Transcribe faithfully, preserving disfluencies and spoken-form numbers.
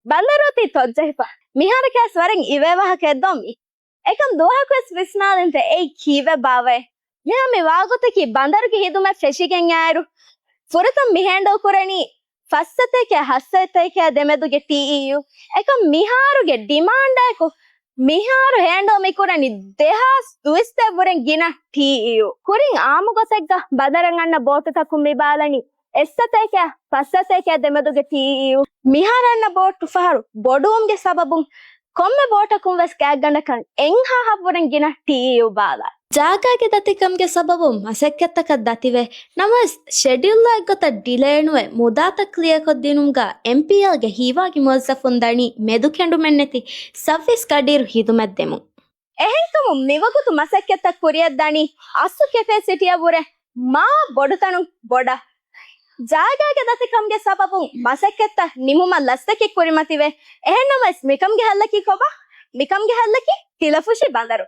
ބަނދަރު އޮތީ ތޮއްޖެހިފަ. މިހާރަކަސް ވަރަށް އިވޭ ވާހަކައެއް ދޯ މީ. އެކަމް ދުވަހަކުވެސް ވިސްނާލިންތަ އެއީ ކީއްވެ ބާވައޭ؟ މިހާ މި ވާގޮތަކީ ބަނދަރުގެ ހިދުމަތް ފެށިގެން އައިރު، ފުރަތަމަ މި ހޭންޑަލް ކުރަނީ ފައްސަތޭކަ ހައްސަތޭކަ ދެމެދުގެ ޓީއީޔޫ. އެކަމް މިހާރުގެ ޑިމާންޑާއެކު މިހާރު ހޭންޑަލް މި ކުރަނީ ދެހާސް ދުއިސައްތަ ވުރެން ގިނަ ޓީއީޔޫ. ކުރިން އާއްމު ގޮތެއްގަ ބަނދަރަށް އަންނަ ބޯޓުތަކުން މި ބާލަނީ އެއްސަތޭކަ ފައްސަތޭކަ ދެމެދުގެ ޓީއީޔޫ. މިހާރު އަންނަ ބޯޓު ފަހަރު ބޮޑުވުމުގެ ސަބަބުން ކޮންމެ ބޯޓަކުން ވެސް ގާތްގަނޑަކަށް އެއްހާހަށް ވުރެން ގިނަ ޓީއީޔޫ ބާލާ. ޖާގާގެ ދަތިކަމުގެ ސަބަބުން މަސައްކަތްތަކަށް ދަތިވެ، ނަމަވެސް ޝެޑިއުލްއާ އެއްގޮތަށް ޑިލޭ ނުވެ، މުދާތައް ކްލިއަރކޮށްދިނުމުގަ އެމްޕީއެލްގެ ހީވާގި މުވައްޒަފުން ދަނީ މެދުކެނޑުމެއްނެތި ސައުވީސް ގަޑިއިރު ހިދުމަތްދެމުން. އެހެންކަމުން މިވަގުތު މަސައްކަތްތައް ކުރިއަށްދާނީ އަސްލު ކެޕޭސިޓީއަށްވުރެ މާ ބޮޑުތަނުން ބޮޑަށް. ޖާގާގެ ދަތިކަމުގެ ސަބަބުން މަސައްކަތްތައް ނިމުމަށް ލަސްތަކެއް ކުރިމަތިވެ. އެހެންނަމަވެސް މިކަމުގެ ހައްލަކީ ކޮބާ؟ މިކަމުގެ ހައްލަކީ ތިލަފުށި ބަނދަރު.